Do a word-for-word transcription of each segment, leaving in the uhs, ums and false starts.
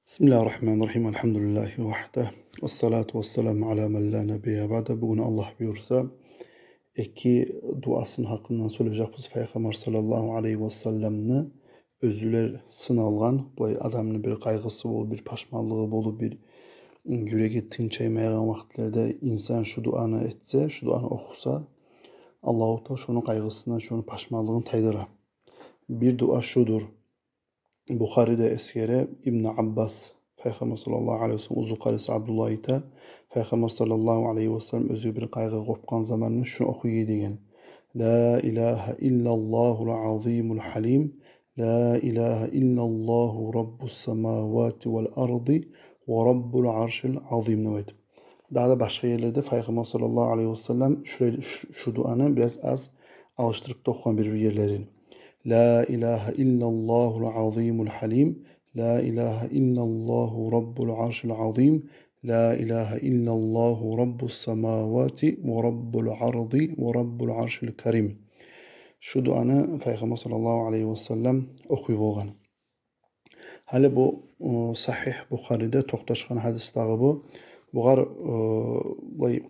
بسم الله الرحمن الرحيم. الحمد لله وحده. والصلاة والسلام على من لا نبي بعده. Бугюн, Аллагь буюрса, эки дуасын гьакъындан сёйлежекбиз. Пайхаммар саллаллагьу алайгьи васалламны оьзлер сыналгъан, булай адамны бир къайгъысы болуп, бир пашманлыгъы болуп, бир юреги тынчаймайгъан вакътилерде инсан шу дуаны этсе, шу дуаны охуса, Аллагьу Таала шону къайгъысындан, шону пашманлыгъын тайдыра. Бир дуа шудур. Бухариде эсгере, Ибн Аббас, Пайхаммар саллаллагьу алайгьи васаллам узукъариси Абдуллагь айта, Пайхаммар саллаллагьу алайгьи васаллам оьзю бир къайгъы къопгъан заманны шуну охуй эди деген. لا إله إلا الله العظيم الحليم، لا إله إلا الله رب السماوات والأرض ورب العرش العظيم деп айтып. Дагъы да башгъа ерлерде Пайхаммар саллаллагьу алайгьи васаллам шулай, шу, шу дуаны бираз аз алышдырып да охугъан бир-бир ерлерин. لا إله إلا الله العظيم الحليم، لا إله إلا الله رب العرش العظيم، لا إله إلا الله رب السماوات ورب الأرض ورب العرش الكريم. Шу дуаны Пайхаммар саллаллагьу алайгьи васаллам охуй болгъан. Гьали бу, э, Сагьигь Бухариде токъташгъан гьадис дагъы бу. Бугъар, э, булай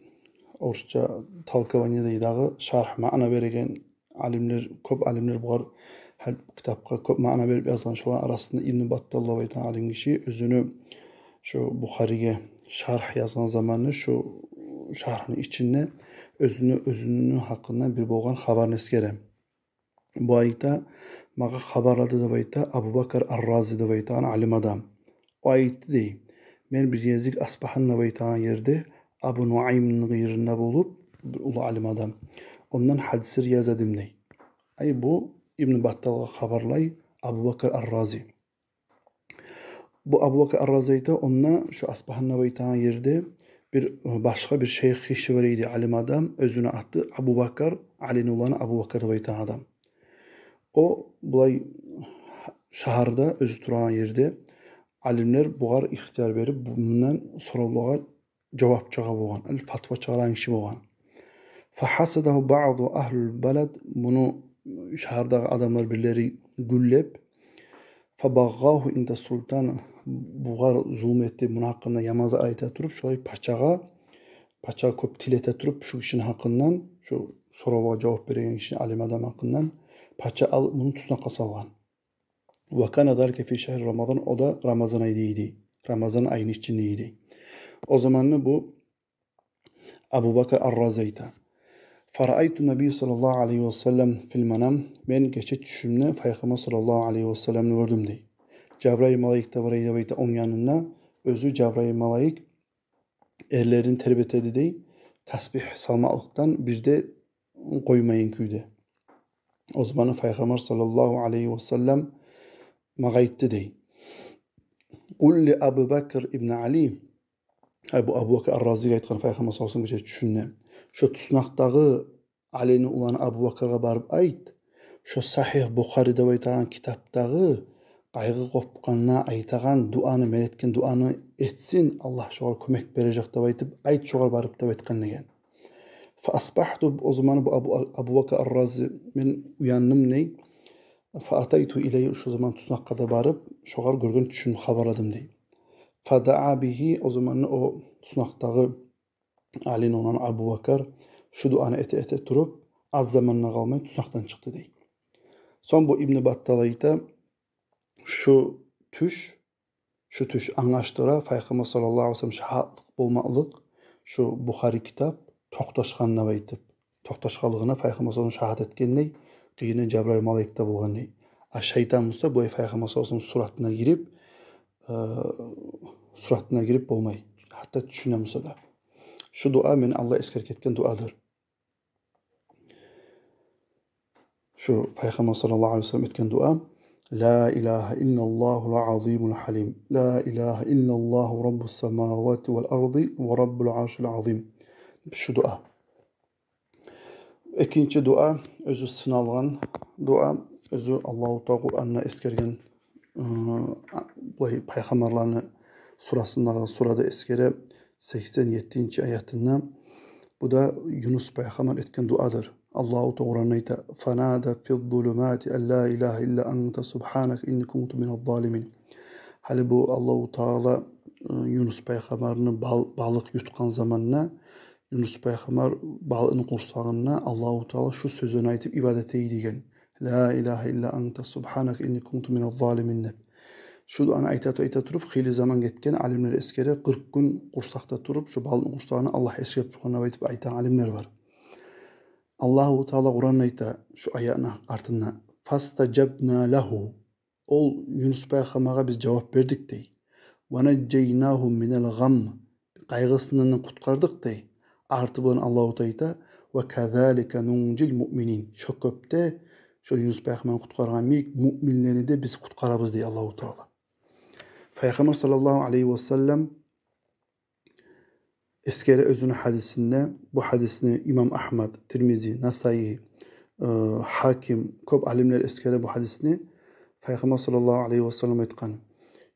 орусча толкование дей дагъы, шаргь, маъна береген алимлер, кёп алимлер бугъар, гьар китапгъа кёп маъна берип язгъан. Шоланы арасында Ибн Баттал деп айтагъан алим гиши оьзюню шу Бухариге шаргь язгъан заманны шу шаргьны ичинде оьзюню, оьзюню гьакъындан бир болгъан хабарны эсгере. Бу айта, магъа хабарлады деп айта Абубакар ар-Рази деп айтагъан алим адам. О айтды дей: мен бир гезик Аспагьан деп айтагъан ерде Абу Нуаймны къырыйында болуп, бир уллу алим адам, ондан гьадислер яза эдим дей. Ай, бу Ибн Батталгъа хабарлай Абубакар ар-Рази. Бу Абубакар ар-Рази айта, онда шу Аспагьан деп айтагъан ерде бир, э, башгъа бир шейх гиши бар эди, алим адам, оьзюню аты Абубакар, Алини уланы Абубакар деп айтагъан адам. О булай шагьарда, оьзю турагъан ерде алимлер бугъар ихтияр берип, бу, мундан соравлагъа жавап чыгъа болгъан, яни фатва чыгъарагъан гиши болгъан. فحسده بعض أهل البلد, муну шагьардагъы адамлар бирлери гюллеп, فبغاه عند السلطان, бугъар зулму этди, муну гьакъында яман затлар айта туруп, шолай пачагъа, пача кёп тил эте туруп, шу гишини гьакъындан, шу соравлагъа жавап береген гишини, алим адам гьакъындан, пача алып, муну туснакъгъа салгъан. وكان ذلك في شهر رمضان, о да Рамазан айда эди. Рамазан айны ичинде эди. О заманны бу Абубакар ар-Рази айта: فرأيت النبي صلى الله عليه وسلم في المنام, мен гече тюшюмде Пайхаммар саллаллагьу алайгьи васалламны гёрдюм дей. Жабрайыл малайик де бар эди деп айта онг янында, оьзю Жабрайыл малайик эрлерин тербете эди дей, тасбигь салмакълыкъдан бир де къоймайгъан кюйде. О заманны Пайхаммар саллаллагьу алайгьи васаллам магъа айтды дей: قل لأبي بكر بن علي, ай, бу Абубакар ар-Разиге айтгъан Пайхаммар саллаллагьу алайгьи васаллам гече тюшюнде: шо туснакъдагъы Алини уланы Абубакаргъа барып айт, шо Сагьигь Бухари деп айтагъан китапдагъы къайгъы къопгъанда айтагъан дуаны, мен этген дуаны этсин, Аллагь шогъар кёмек бережек деп айтып айт шогъар барып деп айтгъан деген. فأصبحت, о заманны бу Абу, Абубакар ар-Рази, мен уяндым дей. فأتيت إليه, шо заман туснакъгъа да барып, шогъар гёрген тюшюмню хабарладым дей. فدعا به, о заманны о туснакъдагъы Алини уланы Абубакар шу дуаны эте-эте туруп, аз заманда къалмай туснакъдан чыкъды дей. Сонг бу Ибн Баттал айта, шу тюш, шу тюш англашдыра Пайхаммар саллаллагьу алайгьи васаллам шагьатлыкъ болмакълыкъ, шу Бухари китап токъташгъанына айтып, токъташгъанлыгъына Пайхаммар саллаллагьу алайгьи васаллам шагьат этгендей, къыйыны Жабрайыл малайик де болгъандай. А шайтан буса бу Пайхаммар саллаллагьу алайгьи васаллам суратына гирип, э, суратына гирип болмай, гьатта тюшюнде буса да. Шу дуа мени Аллагь эсгерип гетген дуадыр. Шу Пайхаммар саллаллагьу алайгьи васаллам этген дуа: لا إله إلا الله العظيم الحليم، لا إله إلا الله رب السماوات والأرض ورب العرش العظيم. Шу дуа. Экинчи дуа, оьзю сыналгъан дуа, оьзю Аллагьу Таала Къуранда эсгерген, э, булай пайхаммарланы сурасындагъы, сурада эсгере, сексен еттинчи аятында. Бу да Юнус пайхаммар этген дуадыр. Аллагьу Таала Къуранда айта: فنادى في الظلمات أن لا إله إلا أنت سبحانك إني كنت من الظالمين. Гьали бу Аллагьу Таала, э, Юнус пайхаммарны бал-, балыкъ ютгъан заманда, Юнус пайхаммар балыкъны къурсагъында Аллагьу Таала шу сёзлени айтып ибадат этди деген. «Ла илагьа илла анта субгьанака инни кунту миназ-залимин» деп. Шу дуаны айта, айта туруп, хыйлы заман гетген, алимлер эсгере, къыркъ гюн къурсакъда туруп, шу балыкъны къурсагъында Аллагь эсгерип тургъан деп айтып айтагъан алимлер бар. Аллагьу Таала Къуранда айта, шу аятны артында: «Фастажабна лагьу». Ол Юнус пайхаммаргъа биз жавап бердик дей. «Ва нажжайнагьу минал гъамм». Къайгъысындан къутгъардыкъ дей. Арты булан Аллагьу Таала айта: «Ва казалика нунжил муъминин». Шо кюйде, шо Юнус пайхаммарны къутгъаргъан йимик, муъминлени де биз къутгъарабыз дей Аллагьу Таала. Пайхаммар саллаллагьу алайгьи ва саллам эсгере оьзюню гьадисинде, бу гьадисни имам Агьмад, Тирмизи, Насаи, э, Гьаким, кёп алимлер эсгере бу гьадисни. Пайхаммар саллаллагьу алайгьи ва саллам айтгъан: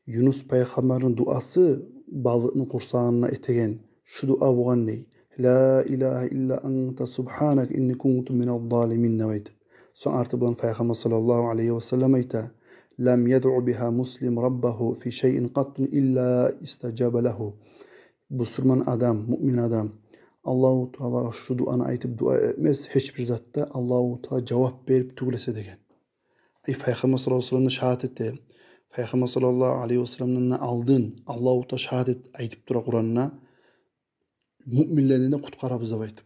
«Юнус пайхаммарны дуасы балыкъны къурсагъында этеген шу дуа болгъан дей: „Ла илагьа илла анта субгьанака инни кунту миназ-залимин“ деп айтып». Сонг арты булан Пайхаммар саллаллагьу алайгьи ва саллам айта: «Лам ядъу бигьа муслим раббагьу фи шайин къатту илла истажаба лагьу». Бусурман адам, муъмин адам Аллагьу Таалагъа шу дуаны айтып дуа этмес, гьеч бир затда Аллагьу Таала жавап берип тюгюл эсе деген. Ай, Пайхаммар саллаллагьу алайгьи ва саллам да шагьат эте. Пайхаммар саллаллагьу алайгьи ва салламдан да алдын Аллагьу Таала шагьат эт-, айтып тура Къуранда, муъминлени де къутгъарабыз деп айтып.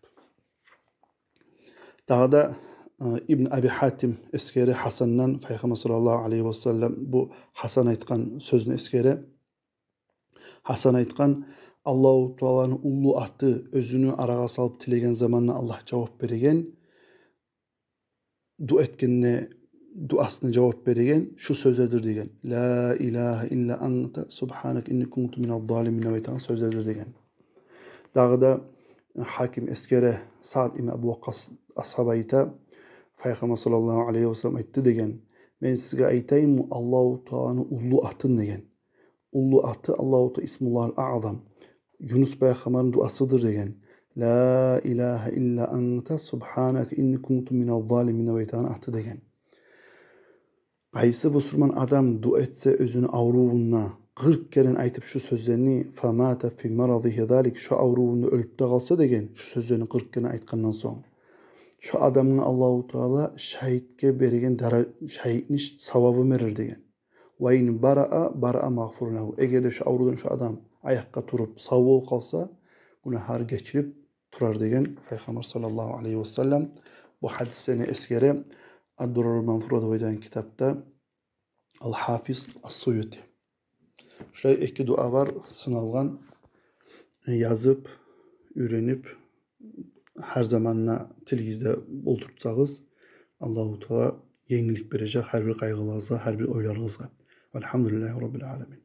Дагъы да, э, Ибн Аби Гьатим эсгере Гьасандан, Пайхаммар саллаллагьу алайгьи ва саллам бу Гьасан айтгъан сёзню эсгере. Гьасан айтгъан: Аллагьу Тааланы уллу аты, оьзюню арагъа салып тилеген заманда Аллагь жавап береген, дуа этгенде дуасына жавап береген шу сёзледир деген. «Ла илагьа илла анта субгьанака инни кунту миназ-залимин» деп айтагъан сёзледир деген. Дагъы да Гьаким эсгере, Саад ибн Абу Вакъкъас асгьаба айта, Пайхаммар саллаллагьу алайгьи ва саллам айтды деген: «Мен сизге айтайыммы Аллагьу Тааланы уллу атын?» деген. Уллу аты Аллагьу Таала, исмуллагьил аъзам. Юнус пайхаммарны дуасыдыр деген. «Ла илагьа илла анта субгьанака инни кунту миназ-залимин» деп айтагъан аты деген. Къайсы бусурман адам дуа этсе оьзюню аврувунда, къыркъ керен айтып шу сёзлени, «фамата фи марадигьи залик», шу аврувунда оьлюп де къалса деген, шу сёзлени къыркъ керен айтгъандан сонг, шу адамгъа Аллагьу Таала шагьитге берген дара-, шагьитни савабын берер деген. «Ва ин бараа, бараа магъфуран лагьу». Эгер де шу аврувдан шу адам аякъгъа туруп, сав болуп къалса, гюнагьлар гечилип турар деген Пайхаммар саллаллагьу алайгьи ва саллам. Бу гьадислени эсгере Ад-Дуррул Мансур деп айтагъан китапда Ал-Гьафиз Ас-Суюти. Шулай эки дуа бар сыналгъан, язып, уьйренип, гьар заманда тилигизде болдуртсагъыз, Аллагьу Таала енгиллик бережек гьар бир къайгъыларыгъызгъа, гьар бир ойларыгъызгъа. Валгьамдулиллагьи раббил аламин.